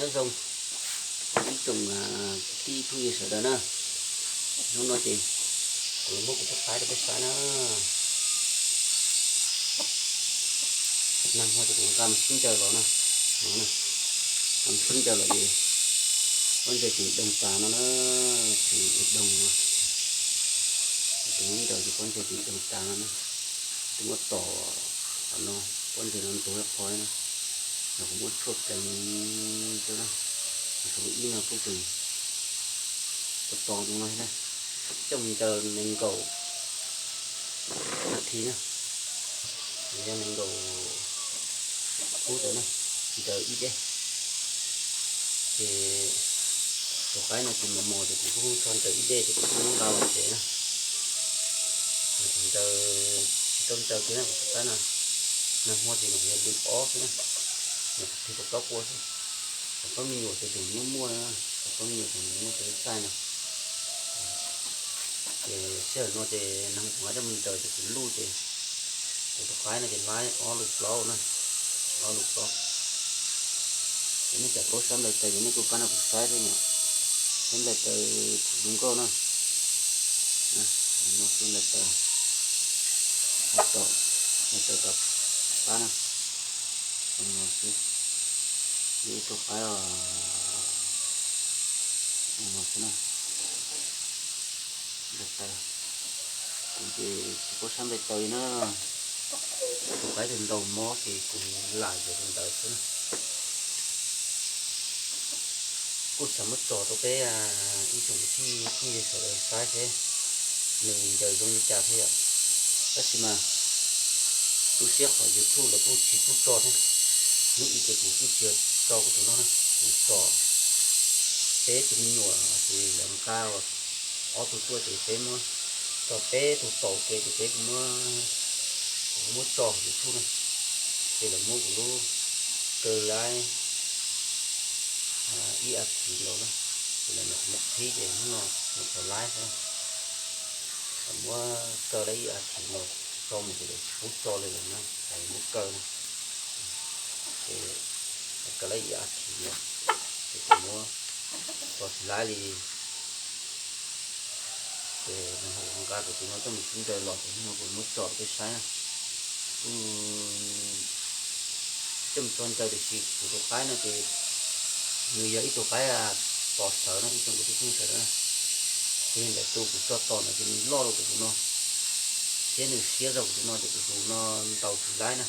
Nyob zoo ib tsoom kwv tij phooj ywg sawv daws na, hnub no ces kuv los muab kuv tus qaib rau peb saib na. Nag hmo ces kuv nqa mus sib ncaws los na, nqa mus sib ncaws los ces pob ntseg tseem doog tas no na, tseem doog no, tus muab ncaws ces pob ntseg tseem doog tas no na. Twb muab tom qhov no, pob ntseg no ntug ib qho na, los kuv muab tshuaj pleev xwb na, tus ib no kuj tseem to to no na, coj mus ncaws nees nkaum nas this na, yog nees nkaum phút ntawd na, ncaws ib dej. Ces tus qaib no ces mos mos ces kuv kuj tso ncaws ib dej ces kuv kuj muab nqa los tsev na. Ncaws, tsis tau ncaws kiag na kuv tus qaib no, nag hmo ces nws yog lwm ob xwb na, nws kuv tig tau plaub qua xwb, cov plaub me nyuam ces tseem muaj muaj na, cov plaub me nyuam tseem muaj tau ib txaij no. Ces sij hawm no ces nag hmo kuv nqa coj mus ncaws ces kuv luj ces kuv tus qaib no ces laib ob lus plaub na, ob lus plaub. Ces nej cov paub sab nplais taws ces nej kuj pab nrog kuv saib thiab yom, sab nplais taws tsis zoo nkauj na. Sab nplais taws, nplais taws tom qab na, zoo no xwb, ib tug qaib os, zoo no xwb na. Nplais taws, kuv ces tsis paub sab nplais taws li na, tus qaib tus ntaus mob ces kuv lam ncaws tus ntawd xwb na. Kuj xav muab tso rau peb ib tsoom kwv tij phooj ywg sawv daws saib seb nws ncaws zoo li cas thiab yom. Tab sis mas tu siab qhov YouTube lawv kuj tsis pub tso thiab. Hnub ib ces kuv kuj tsis tso kuv tus no na, kuv tso peb tus me nyuam ces lawv nqa ob tug tuaj ces peb muab tso, peb tus tom ua ke ces peb kuj muab, kuv kuj muab tso hauv YouTube na. Ces lawv muab kuv lub kaw laib ib a thiv nkaus na, ces lawv muab qhib ces hnub no kuv tau laib xwb. Lawv muab kaw laib ib a thiv nkaus, tso mus ces lawv tsis pub tso li lawm na, lawv muab kaw na. Ces lawv kaw laib ib a thiv nkaus, ces kuv muab tso tsis laib li. Ces nws ho nqa kuv tus no coj mus sib ncaws los ces hnub no kuv muab tso rau peb saib na. Kuj coj mus tso ncaws tiam sis kuv tus qaib no ces nws yog ib tug qaib tos sawv no ib tsoom kwv tij phooj ywg sawv daws na. Ces ntawm tus kuv tso tom ntawd ces nws loj dua kuv tus no, thiab nws siab zog kuv tus no ces kuv tus no ntaus tsis laib na.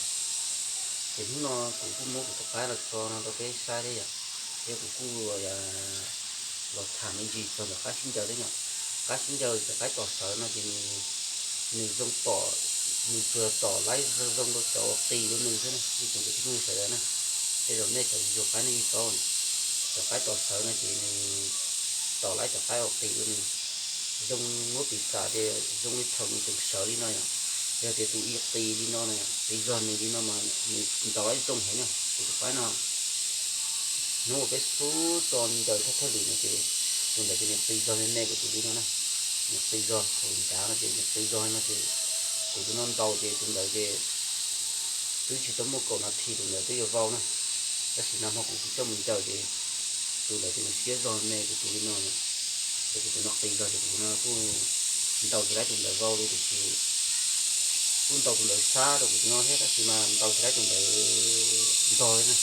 Ces hnub no kuv kuj muab kuv tus qaib los tso no rau peb saib thiab yom, thiab kuv kuj los tham me ntsis txog ntawm qaib sib ncaws thiab yom. Qaib sib ncaws cov qaib tos sawv no ces nws zoo tom, nws tsuas tom laib zoo rau cov uas qis dua nws xwb na, ib tsoom kwv tij phooj ywg sawv daws na. Tej zaum nej cov yuav qaib nej yeej paub, cov qaib tos sawv no ces nws tom laib cov qaib uas qis dua nws, zoo muab piv xam tias zoo li thaum nws tseem sawv li no yom. Yog tias tus ib qis li no na, qis zog nws li no mas nws ntaus laib zoo heev na. Tus qaib no hnub uas peb xub tso ncaws thawj thawj lwm no ces tus ntawd ces nws qis zog me me kuv tus li no na. Nws qis zog thaum ncav no ces nws qis zog no ces kuv tus no ntaus ces tus ntawd ces twb tsis tau muaj kaum nas this tus ntawd twb yuav vau na. Tab sis nag hmo kuv kuj coj mus ncaws ces tus ntawd ces nws siab zog me kuv tus li no, ces kuv tus no qis zog ces kuv tus no kuj ntaus tsis laib tus ntawd vau li tiam sis kuj ntaus tus ntawd sab rau kuv tus no thiab tab sis mas ntaus tsis laib tus ntawd ntog li na,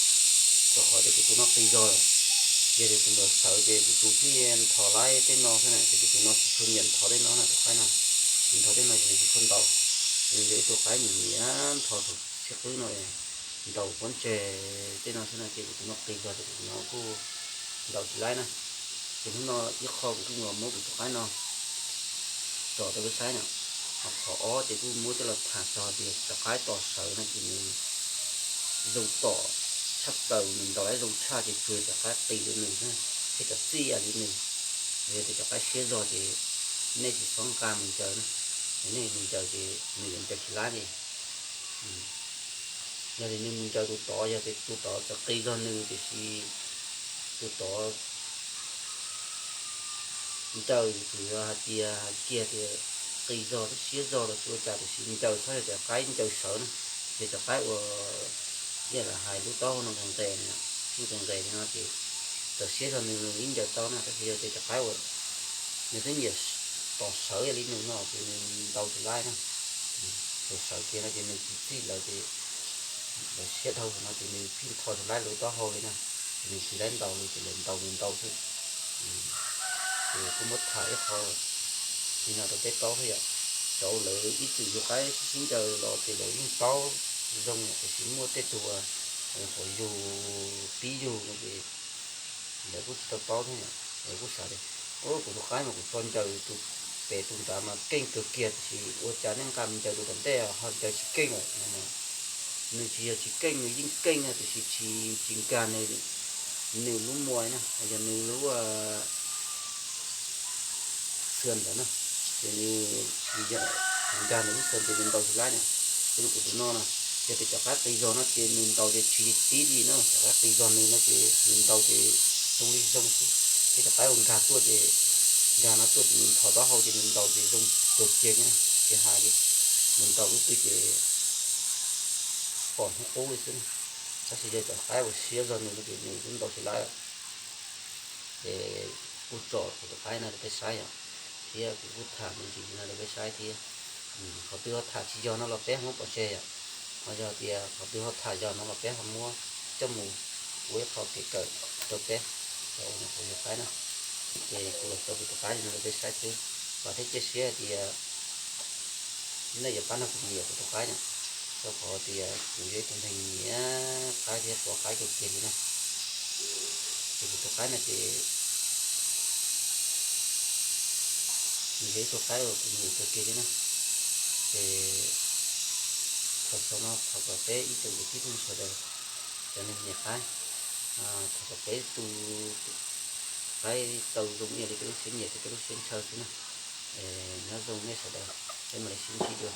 rau qhov tias kuv tus no qis zog lawm. Yog tias tus ntawd sawv ces kuv tus thiaj ntho laib tej no xwb na, ces kuv tus no tsis tshua nyiam ntho tej no na, tus qaib no, nws ntho tej no ces nws tsis tshua ntaus. Nws yog ib tug qaib nyiam nyiam ntho thaum sib qwb no, ntaus pob ntseg tej no xwb na, ces kuv tus no qis zog ces kuv tus no kuj ntaus tsis laib na. Ces hnub no ib qho kuv kuj los muab kuv tus qaib no tso rau peb saib na. Ho qhov ob ces kuj muab coj los tham txog tias cov qaib tos sawv no ces nws zoo tom tshaj plaws, nws ntaus laib zoo tshaj ces tsuas yog cov qaib qis li nws xwb, thiab cov txij li nws. Yog tias cov qaib siab zog ces nej tsis txhob nqa mus ncaws na, nej mus ncaws ces nws yuav ncaws tsis laib li. Yog tias nws mus ncaws tus tod, yog tias tus tod txawm qis zog nws tiam sis tus tod ncaws tsuas yog hais tias hais kiag tias qis zog thiab siab zog los tsis ua cas, tiam sis ncaws txhob yog cov qaib ncaws sawv na, yog cov qaib uas ib yam li hais lub taub hau no nqes nqes, nqes nqes li no ces Lawv siab zog nws ib ncaws tau na, tab sis yog tias cov qaib uas nws twb nyiam tos sawv li nws no ces nws ntaus tsis laib na. Thaum sawv kiag no ces nws tsis txig lawv ces lawv siab dhau no ces nws pheej tho tsis laib lub taub hau li na, ces nws tsis laib ntaus li ces lawv ntaus nws ntaus xwb. Ces kuj muab tham ib qho li no rau peb paub thiab yom. Cov lawv ib txwm yug qaib sib sib ncaws los ces lawv yeej paub zoo yom, tiam sis muaj tej tug uas qhuav yug pib yug no ces lawv kuj tsis tau paub thiab yom, lawv kuj xav tias, ub, kuv tus qaib mas kuv tso ncaws tus pem tus nrad mas keej kawg kiag, tiam sis ua cas nej nqa mus ncaws tus tom ntej ho ncaws tsis keej lawm no. Nws tsis yog tsis keej, nws yeej keej na, tiam sis tsis, tsis nkag nws, nws lub muag na, yog nws lub xwm ntawd na, ces nws tsis nkag nws lub xwm ces nws ntaus tsis laib na. Ua li kuv tus no na, yog tias cov qaib qis zog no ces nws ntaus ces tsis tib li na, cov qaib qis zog nws no ces nws ntaus ces zoo li zoo xwb, thiab cov qaib uas nkag tuaj ces, nkag no tuaj ces nws nthos taub hau ces nws ntaus ces zoo kawg kiag na, tsis hais li, nws ntaus lub twg ces pom hnub qub li xwb na. Tab sis yog cov qaib uas siab zog nws no ces nws kuj ntaus tsis laib lawm. Ces kuj tsom kuv tus qaib no rau peb saib yom, thiab kuv kuj tham me ntsis li no rau peb saib thiab. Qhov twg ho tham tsis yog no los peb ho muab pov tseg yom, ho yog tias qhov twg ho tham yog no los peb ho muab coj mus ua ib qho kev kawm rau peb, rau kuv tus qaib na. Ces kuv los tso kuv tus qaib li no rau peb saib xwb, vam thiab cia siab hais tias nej yuav pab nrog kuv nyiam kuv tus qaib na, rau qhov tias kuv yog ib tug neeg nyiam qaib thiab hlub qaib kawg kiag li na. Ces kuv tus qaib no ces nws yog ib tug qaib uas kuv nyiam kawg kiag li na. Ces thaum xaus no thov kom peb ib tsoom kwv tij phooj ywg sawv daws, cov neeg nyiam qaib, thov kom peb tu qaib tau zoo ib yam li peb lub siab nyiam thiab peb lub siab ntshaw xwb na. Nyob zoo nej sawv daws, peb mam li sib ntsib dua.